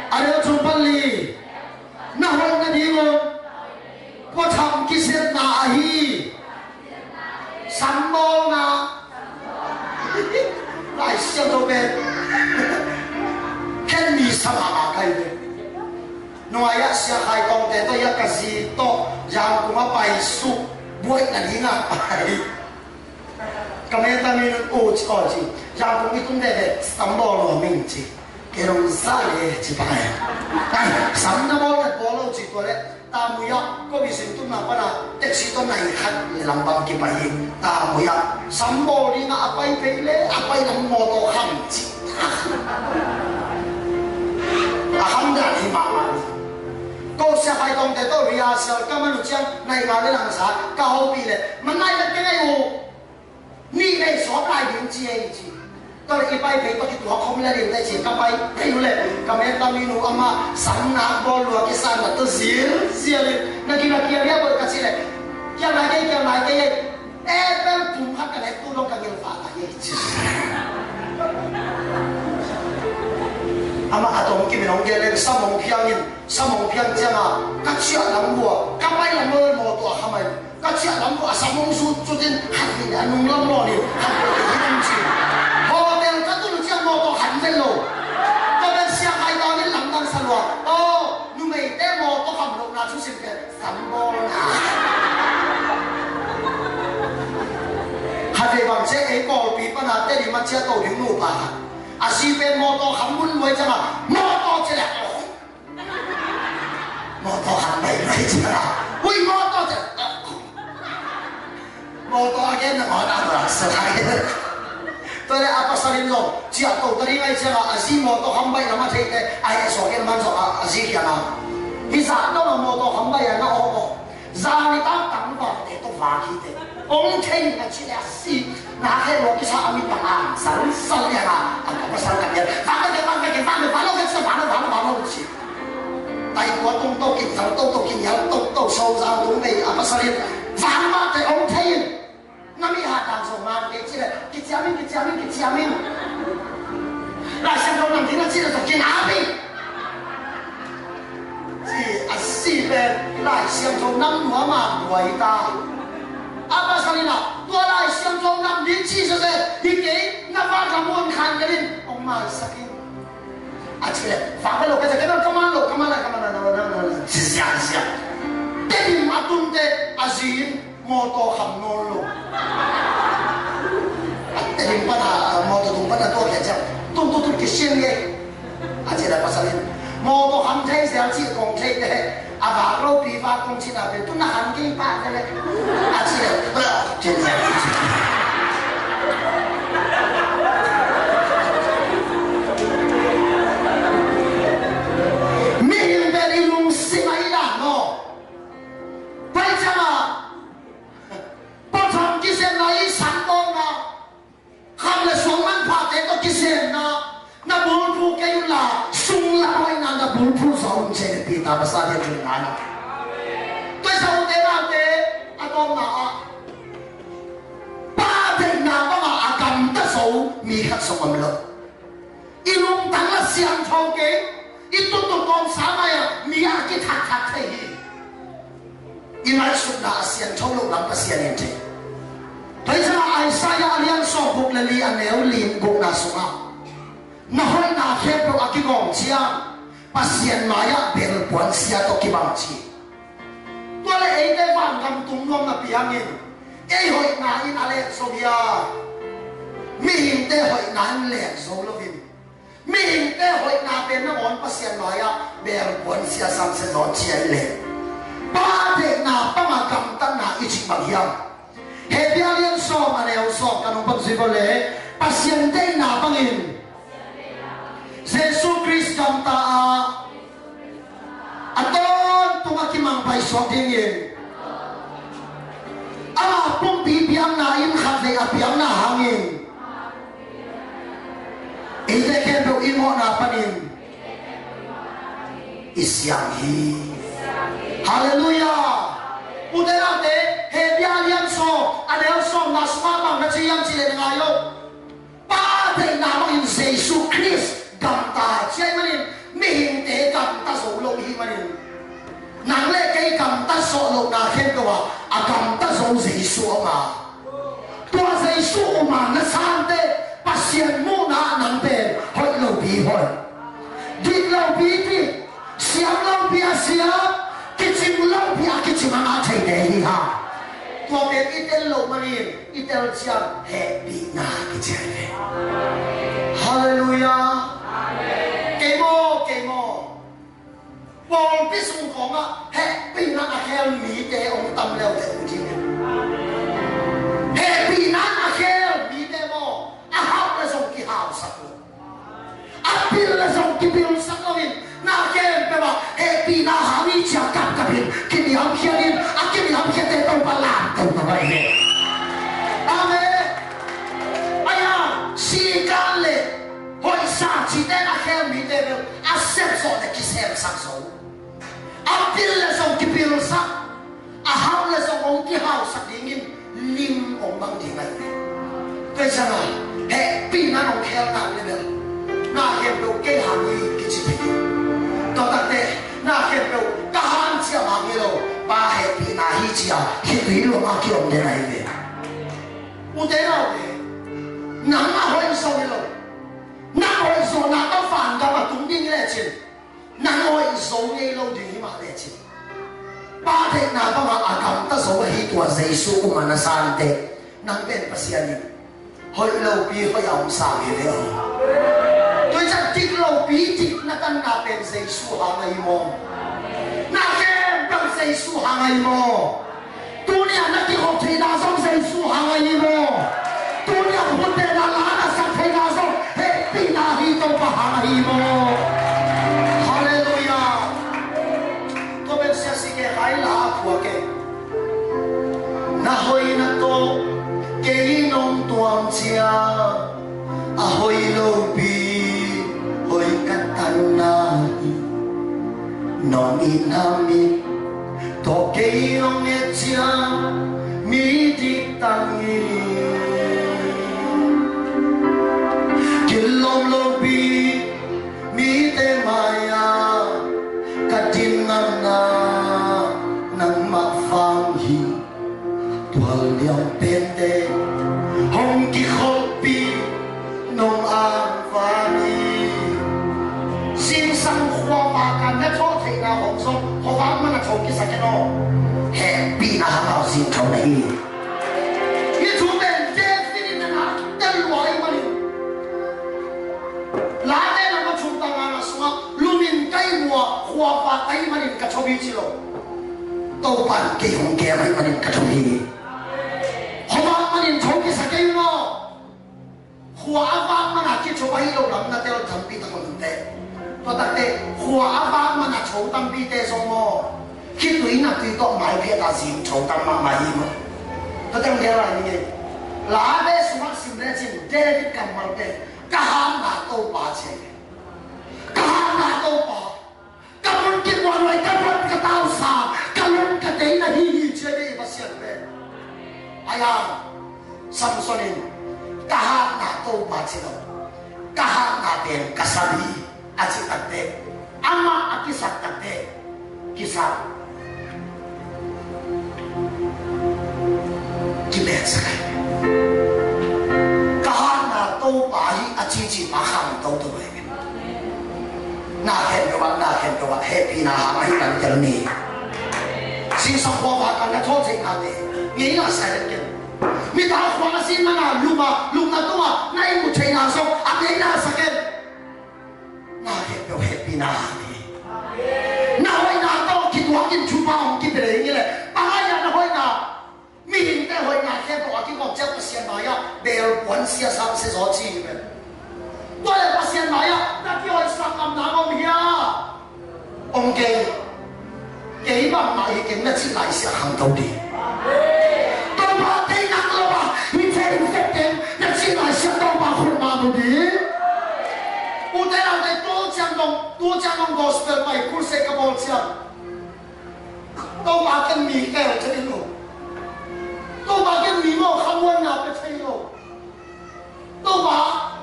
a neu thum pan li, na hoih nadingun kua tham kizepna ahi? Sambawlna. Lai Siangtho pen khen mi sa mahmah ka hi ve. Nungai ah Sia Khai Tawngte tawh, ia ka zi tawh Yangon a paisuk buaih nadingah pai. Ka menta mi nun u ci aw ci, Yangon i tung veve, sambawl lua ming ci. Kei dong za le ci bang ai. Ai, sam na bawl na bawl lo ci tua le. Tamui ah ko bi sin tun na pana taxi tawh nai khat le lam bang kipai hi. Tamui ah sambawl dingah a pai phei le a pai lam mawtaw kham ci. A kham dan hi mahmah. Ko Sia Khai Tawngte tawh rehearsal ka man uh ciang nai nga le lang sa ka hopih le man nai le kei ngai uh. Nih nei sawt lai ding ci ei ci. Tua le i pai phei tua kituak khawm le ding te ci ka pai phei uh le ka menta mi nu amah sam nak bawl lua kisan na tua zilzial in na gina kia lia bawl ka ci le. Kiang lai kei, kiang lai kei ei. Apple pum khat ka lek tu dong ka gil fa lai ei ci. Amah a tawm kim in hong gel le sam hong phiang in, sam hong phiang ciangah ka ciah lam lua ka pai lam lua mawtaw a khamai. Ka ciah lam tawh a sam hong sut sut in, khat hi a nung lam lawn in, khat hi a nung ci. Hotel ka tun uh ciang mawtaw khan ven lo. Tua pen Sia Khai Tawng in lamdang sa lua. Aw, numeite mawtaw kham lohna thu sim pen sambawlna. Khat vei bang ci ei Kawlpi pana Tedim a ciah to ding nupa khat. A zi pen mawtaw kham mun luai ciangah mawtaw ci leh aw. Mawtaw khan bai bai cia. Ui, mawtaw cia. Mawtaw a gen na mawtaw a tua sa lai. Tua le a pasal in zong ciah to ta ding ai cia a zi mawtaw khan bai lam a thei te a he suak in man zong a zi kiang a. Hi zah dong a mawtaw khan bai a na aw aw. Zani tak tangvalte tawh vak hi te. Ong thei na ci le a si. Na khe lo kisa a mi tang ang sal sal ya na. A ka pasal ka ya. Vak na ke, vak na ke, vak na, vak lo ke sa, vak na, vak na, vak lo ci. Tai tua tung to kin sal to to kin yal to to so za tung nei a pasal in. Vak na te ong thei in. Na mi ha tang so man ke ci le. Kiciamin, kiciamin, kiciamin. Lai Siangtho nang na cih na tawh kinga hi. Ci a si pen Lai Siangtho nam nuam a buai ta. A pasal in ah tua Lai Siangtho nam ding ci sese hi kei, na vak a muan khan ka din hong maisak in. A ci le vak a lo ka sa ka man lo ka man lo ka man lo ka man lo ka man lo ka man lo. Ci siang siang. Tedim a tunte a zi in mawtaw kham nawn lo. A tedim pan a mawtaw tung pan a tuak le ciang tung tung tung kisian nge. A ci le pasal in mawtaw kham thei zel ci kong thei te a vak lo pi vak kong ci na pen tu na kham kei pa te le. A ci le cin zel ci. Mihing pen i lungsim a i dan maw? Pai ciang a pawtham kisemna i sanbawlna, kham le suang manphate tawh kisemna, na bulphuh kei unla sung lam hoihna na bulphuh zaw un ci-in Peter pasal hian ringna na. Tua i sa ute naute, a tawpna ah pa deihna bangah a gamta zo mi khat zong om lo. I lungtang la siangtho kei, i tutut tawmsa mai-ah mi a kithakthak thei hi. I ngaihsutna a siangtho loh lam Pasian in thei. Tua hi ciangah Isaiah a lian sawm guk le li a neu li gukna sungah na hoihna khempeuh a kigawm ciang Pasian mai-ah belpuan sia tawh kibang ci. Tua le eite vangam tung nuam napi hangin ei hoihna in a lek zo hi a, mihingte hoihna in lek zo loin, mihingte hoihna pen nangawn Pasian mai-ah belpuan sia samsia zaw cia in lek. Pa deihna bangah gamtatna i cih bang hiam? Hebru a lian sawm a neu sawm kan hong pang zui vo le, Pasian deihna bangin Jesu Khrist gamta a, a tawntung a kimang paisuak dingin ama pumpi piakna in khatvei a piakna hangin eite khempeuh i mawhna panin i siang hi. Halleluiah. Ute naute, Hebru a lian sawm a neu sawmna sungah bang na ci hiam cih leh na ngai lo. Pa deihna bangin Jesu Khrist gamta ci ahih manin mihingte gamta zo lo i hih manin nang le kei gamta zawh lohna khempeuh ah a gamta zo Jesu om a. Tua Jesu um a na sante Pasian muhna ah nang pen hoih lopi hoih, dik lopi dik, siam lopi a siam, kicing lopi a kicing a ngah theite hi hang. Tua pen i tel loh manin i tel ciang hehpihna kici hi ve. Halleluiah. Kei maw, kei maw, pawlpi sung khawngah hehpihna a khel mite hong tam leuleu ding. Hehpihna a khel mite maw, a hauh le zong kihausak lo, a pil le zong kipilsak loin, na khempeuh ah hehpihna hang hi ci-a kapkapin kiniamkhiat in, a kiniamkhiatte Topa lamto ta vai ve. Amen. Aia, sikan le hoihsa cihte a khel mite bel a sep zawh le kisemsak zo, a pil le zong kipilsak, a hauh le zong hong kihausak dingin lim hong bang ding ahi ve. Tua hi ciangin hehpihna hong khel nak le bel na khempeuh kei hang hi kici thei hi. Tua takte na khempeuh ka hanciam hang hi lo, Pa hehpihna hi ci-a khitui luang a kiom den ahi ve. Ute naute, nang a hoih zo hi lo. Nang hoih zawhna ka vangam a tung ding hi lecin, nang hoih zo ngei lo ding hi mah lecin, Pa deihna bangah a gamta zo ahi tua Jesu um a na sante, nang pen Pasian in hoih lopi hoih a hong sang hi ve aw. Tua hi ciang dik lopi dik na tanna pen Jesu hang ahi maw? Na khempeuh Jesu hang ahi maw? Tuni-a na kikhop theihna zong Jesu hang ahi maw? Tuni-a phutna la na sak theihna zong hehpihna hi Topa hang ahi maw? Halleluiah. Tua pen sia si ke hai la a phua ke. Na hoihna tawh kei nong tuam ciang a hoih lopi hoih ka tanna hi. Nong itna mit tawh kei hong et ciang mi dik tang hi. Kilawm lopi Hong kikholhpih nong a vang hi. Zingsang khuavak a na thawh theihna hong zong khuavak man a tho kisa ken aw. Hehpihna hang a zing tho na hi. Hih thu pen David in a na tel lua ahih manin, Late na ma thum tang a na sungah lumin ka ih muh a khuavak ahih manin ka tho hi ci lo. Topa'n kei hong kem ahih manin ka tho hi. Khuavak manin tho kisa kei un aw. Khua a vak man a kitho ahi lo lam na tel tampi tak om te. Tua takte khua a vak man a tho tampite zong maw, khitui na tui tawh maiphiat a zing tho tam mahmah hi maw. Tua teng gel lai ni ngei. Late sungah sim lecin David kammalte, ka hatna Topa ci. Ka hatna Topa. Ka mun kimuan lai, ka buan ka tausa, ka lung ka tei na hi hi ci a, i Pasian pen. Ai a, Samson in, ka hatna Topa ci lo. Ka hatna pen ka sal hi a cih takte, amah a kisak takte, kisak. Kibetsak hi. Ka hatna Topa hi a cici pa khangto to hi. Na khempeuh ah, na khempeuh ah hehpihna hang ahi lam tel ni. Zingsang khuavak a na thawh theihna te ngeina sa den ken. Mita khua a sin man a lum a, lumna tungah na ihmut theihna zong a ngeina sa ken. Na khempeuh hehpihna hang hi. Na hoihna tawh kituakin thupha hong kipia ding hi leh, pangai a na hoihna, mihingte hoihna khempeuh a kikawm ciang Pasian mai-ah beel puan sia sang sia zaw ci hi pen. Tua leh Pasian mai-ah na kihoihsak ngamna om hia? Om kei. Kei bangmah hi keng na cih laisiah khangto ding. Topa tei nak lo a, hi thei in sep keng na cih laisiah Topa khut mah mu ding. Ute naute, tu ciang dong, tu ciang dong gospel pai crusade ka bawl ciang, Topa ken mi khel thei lo. Topa ken mi maw khamuanna pia thei lo. Topa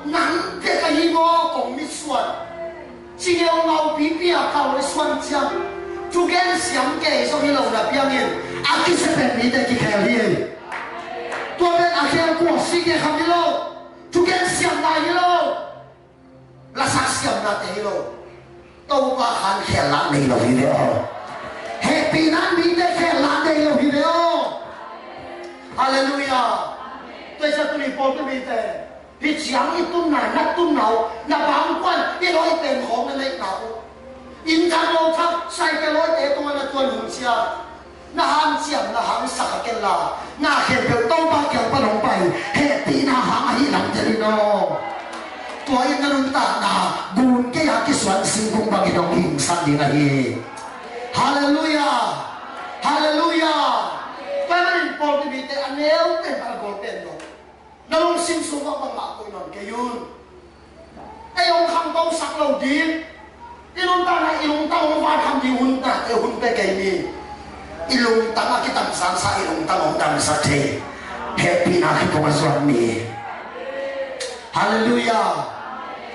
nang bek ahi maw kong mitsuan. Cingeu ngau pipi a kau le suan ciang, thugen siam kei zong hi lo na piangin a kisia pen mite kikhel hi. Tua pen a khel kuasi ke kham hi lo. Thugen siamna hi lo. Lasak siamnate hi lo. Topa khan khelna nei lo hi ve aw. Hehpihna mite khelna nei lo hi ve aw. Halleluiah. Tua hi ciang tuni pawlpi mite, hih ciang i tunna, na tunna uh, na bangkuan i lawi pen khawng na neihna uh, inn thak lo thak, cycle lawite tungah na tuan hun ciang, na hanciam, na hangsak a ken la, na khempeuh Topa kiang pan hong pai, hehpihna hang ahi lam tel in aw. Tua in na nuntakna gun kei a kisuan singkung bangin hong hingsak ding ahi. Halleluiah. Halleluiah. Tua manin pawlpi mite a neu pen a gol pen lo. Na lungsim sungah bangmah koih nawn kei un. Ei hong khangtosak lo ding. I lungtang a, i lungtang hong vankham ding hun tate hun pia kei ni. I lungtang a kitamsangsa, i lungtang hong damsak thei. Hehpihna khitong a zuan ni. Halleluiah.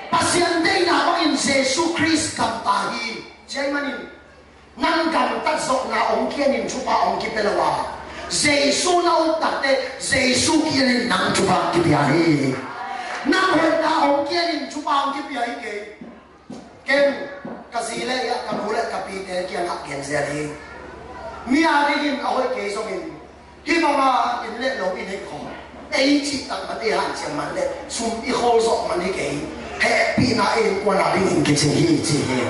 Pasian deihna bangin Jesu Khrist gamta hi. Cia ahih manin, nang gamtat zawhna hong kianin thupha hong kipia lo a, Jesu na uptakte Jesu kianin nang thupha hong kipia hi. Nang hoihna hong kianin thupha hong kipia hi kei. Ken ka zi le ka nu le ka pite kiangah gen zel hi. Mi a dingin a hoih kei zongin, hih banga inn le lo i neih khawng, ei cih tak man, i hanciam man le sum i khawl zawh man hi kei. Hehpihna ei innkuan a dingin kicing hi ci hi.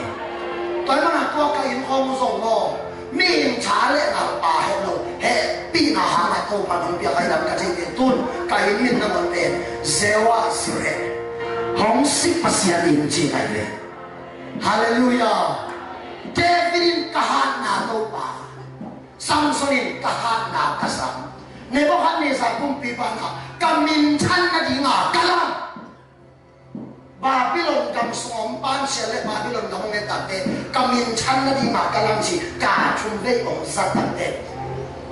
Tua ahih manin tua ka inn khawng uh zong maw, mihing tha le nalpa het lo, hehpihna hangah Topa'n hong piak ahi lam ka thei pen, tun ka inn min nangawn pen Jehovah Jireh, hong sik Pasian inn ci ka hi ve. Halleluiah. David in ka hatna Topa, Samson in ka hatna ka sam, Nebuchadnezzar kumpipa in ka minthan nadinga ka lam, Babylon gam sung om pansia le Babylon gam hong et takte ka minthan nadinga ka lam ci, ka thum vei hong zat takte,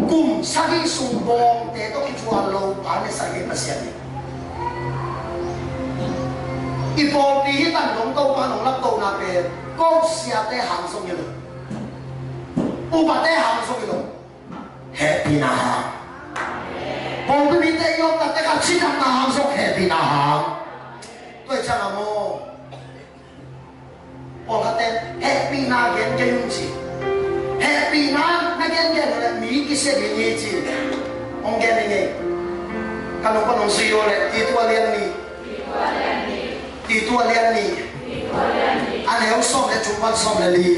kum sagih sung bawngte tawh kithuah lo pa ne sa hi Pasian hi. I pawlpi hi tan dong Topa nong laptohna pen ko siate hang zong hi lo, upate hang zong hi lo. Hehpihna hang. Pawlpi mite i omna tek ah cidamna hang zong hehpihna hang. Tua hi ciang a maw, pawlkhatte hehpihna gen kei un ci. Hehpihna na gen gen le mi kisia ding hi ci. Hong gen ning ei. Ka nung pa nung sui uh le Tito a lian nih. Tito a lian nih. A neu sawm le thum pan sawm le li.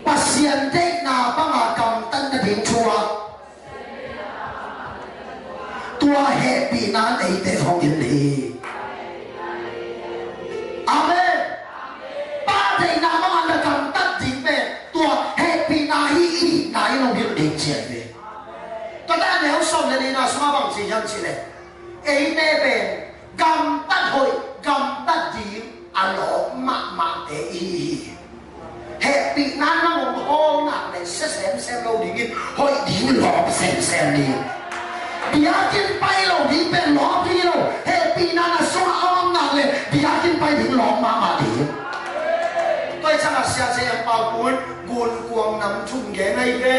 Pasian deihna banga gamtat nading thu ah tua hehpihna in eite hong hilh hi. Amen. Pa deihna banga na gamtat ding pen tua hehpihna hi, i hihna in hong hilh ding ci ahi ve. Tua ta a neu sawm le lina sungah bang ci hiam cih leh, eite pen gamtat hoih, gamtat ding a lawp mahmahte i hi hi. Hehpihna nangawn hawlnak le sia semsem lo dingin hoih ding lawp semsem ding. Biakinn pai lo ding pen lawp ding hi lo. Hehpihna na sungah a om nak le biakinn pai ding lawp mahmah ding. Tua hi ciangah Sia J M Pau Kun gunkuang nam thum gen ahi ve.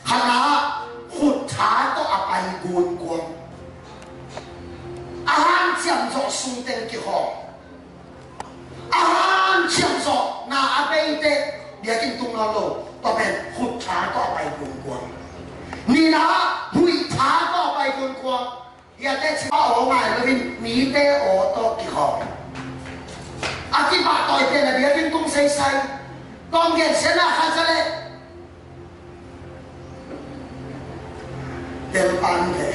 Khatna, khut tha tawh a pai gunkuang. A hanciam zawh sungteng kikhawm. A hanciam zawh na a bei teh biakinn tung nawn lo. Tua pen khut tha tawh a pai gunkuang. Nihna, huih tha tawh a pai gunkuang. Hiate cih a aw ngai loin mite aw tawh kikhawm. A kipahtawi pen a biakinn tung seisai. Kong gen sian a khat za leh telpan ve.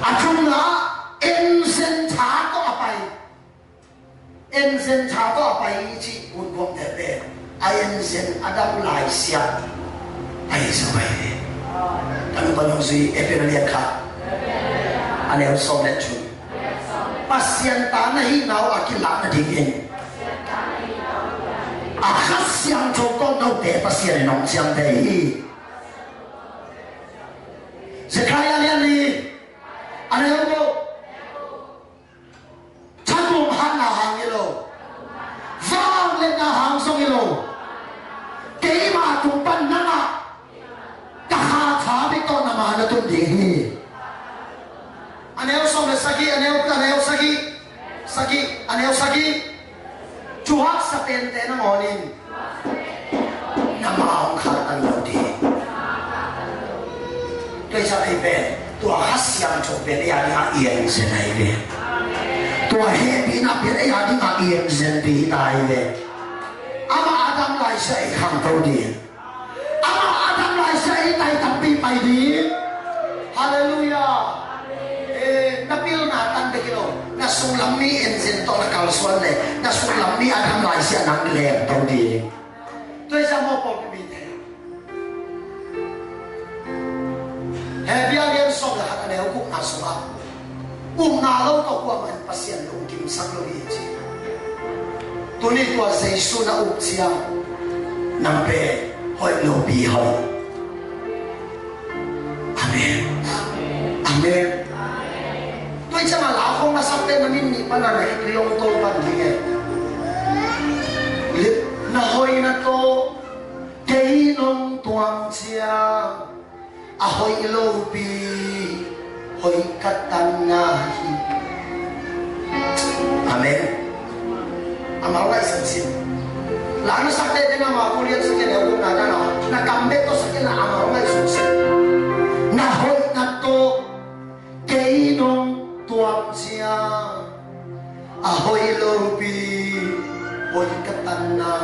A thumna, enzen tha tawh a pai. Enzen tha tawh a pai i cih gunkuangte pen a enzen a dam laisiah ahi zaw ahi ve. Kan pa nung zui Efesa lian khat a neu sawm le thum. Pasian ta na hihna uh a kilak nadingin a Kha Siangtho tawh note Pasian in hong ciamteh hi. Zekhariah lian li a neu guk. Thatum hatna hang hi lo. Vangliatna hang zong hi lo. Keima tung pan nangah ka Kha tha bek tawh na ma na tun ding hi. A neu sawm le sagih, a neu, a neu sagih. Sagih, a neu sagih. Thuhaksa pente nangawn in na ma hong khaltan lo ding. Tua hi ciang ei pen tua Kha Siangtho pen ei a dingah i enzen ahi ve. Tua hehpihna pen ei a dingah i enzenpi hi ta ahi ve. Amah a dam laisiah ei khangto ding. Amah a dam laisiah ei tai tampi pai ding. Halleluiah. Eh, na pilna tan bek hi lo. Na sunglam mi enzen tawh na kalsuan le na sunglam mi a dam laisiah nang lengto ding. Tua hi ciang maw pawlpi mite, Hebru lian sawm le khat a neu gukna sungah upna lo tawh kuamah in Pasian lungkimsak lo hi ci. Tuni tua Jesu na up ciang nang pen hoih lopi hoih. Amen. Amen. Tua hi ciangah la khong na sakte na min nih pan a na hih tui hong tol pan ding e. Na hoihna tawh kei nong tuam ciang a hoih lopi hoih ka tanna hi. Amen. Amau ngaihsun sin. La na sakte te na ma ku lian sakin e u na na na kam bek tawh sakin la amau ngaihsun sin. Na hoihna tawh kei nong tuam ciang a hoih lopi hoih ka tanna.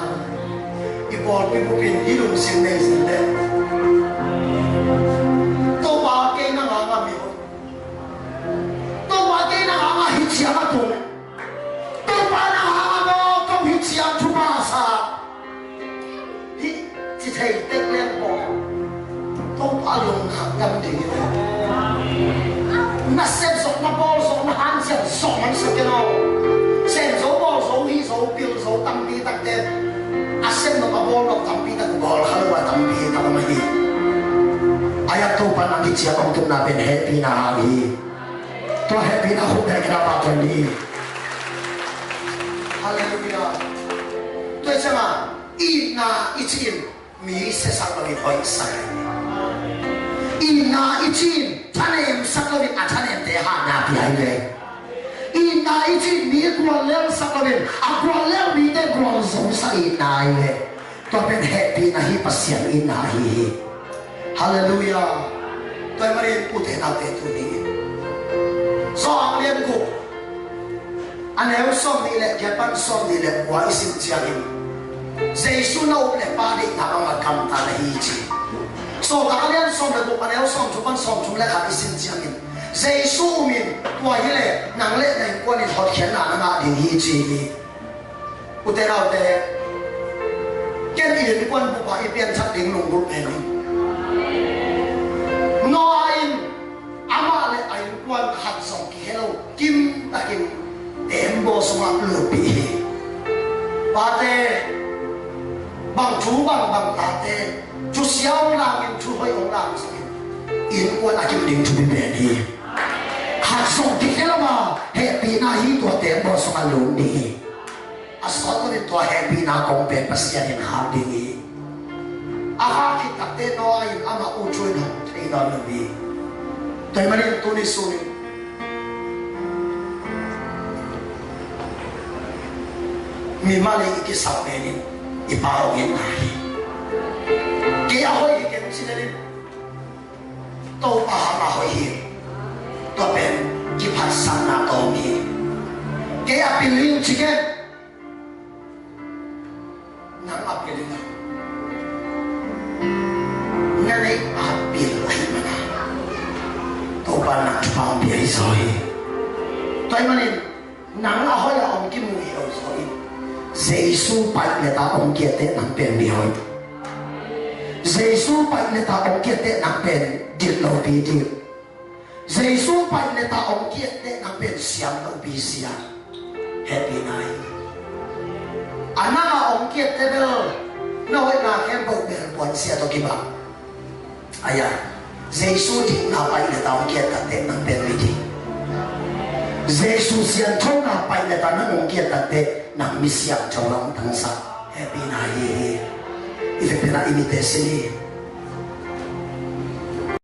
I pawlpi bupin i lungsim nei sin le Topa kei na nganga mi hoih. Topa kei na nganga hi ciang a tung. Topa na nganga maw kong hi ciang thupha sa. Hih ci thei tek leng pawh Topa lungkham ngam ding hi ve. Na sep zawh, na bawl zawh, na hanciam zawh man sak kei lo. Sem zo, bawl zo, hih zo, pil zo tampi takte a sem nop a bawl nop tampi tak bawl kha lo a tampi tak om ahi. Ahi a Topa nang hi ciang hong tunna pen hehpihna hang hi. Tua hehpihna khut bek na pah tuan ni. Halleluiah. Tua hi ciangah itna i cih in mi siasak loin hoihsak. Itna i cih in thanemsak loin a thanemte hatna pia hi ve. Itna i cih in mi guallelsak loin a guallel mite gualzosak itna hi ve. Tua pen hehpihna hi, Pasian itna ahi hi. Halleluiah. Tua ahih manin ute naute tuni in Johan lian guk a neu sawmnih le giat pan sawmnih le kua i sim ciangin Jesu na up le pa deihna bang a gamta na hi ci. Sawltak a lian sawm le guk a neu sawmthum pan sawmthum le khat i sim ciangin Jesu um in tua hi le nang le na innkuan in hotkhiatna na ngah ding hi ci hi. Ute naute, ken i innkuan bup ah i pianthak ding lunggulh pen hi. Noah in amah le a innkuan khat zong kihel lo kim takin tembaw sungah lutpih hi. Pate, bang thu bang bang tate, thusia hong langin thu hoih hong lang sungin innkuan a kim ding thupi pen hi. Khat zong kihel lo a hehpihna hi, tua tembaw sungah lut ding hi. A sawt loin tua hehpihna kong pen Pasian in khak ding hi. A khak khit takte Noah in amah ut thu in hong thei nawn lo hi. Tua ahih manin tuni sunin mi mah le i kisap pen in i Pa hong itna hi. Kei a hoih hi kei ci le in Topa hang a hoih hi. Tua pen kiphatsakna tawm hi. Kei a pil hi ci kei. Nang a pil hi na. Na neih a pil ahih manin Topa nang thupha hong pia hi zaw hi. Tua ahih manin nang a hoih a hong kimu hi lo zaw in Jesu paih le ta hong kiatte nang pen mi hoih. Jesu paih le ta hong kiatte nang pen dit lopi dit. Jesu paih le ta hong kiatte nang pen siam lopi siam. Hehpihna hi. A nang a hong kiatte bel na hoihna khempeuh bel puansia tawh kibang. Aya, Jesu dikna paih le ta hong kiat takte nang pen mi ding. Jesu sianthona paih le ta nang hong kiat takte nang mi siangtho la hong tangsak. Hehpihna hi hi. I vekpi-in ah i mite sin hi.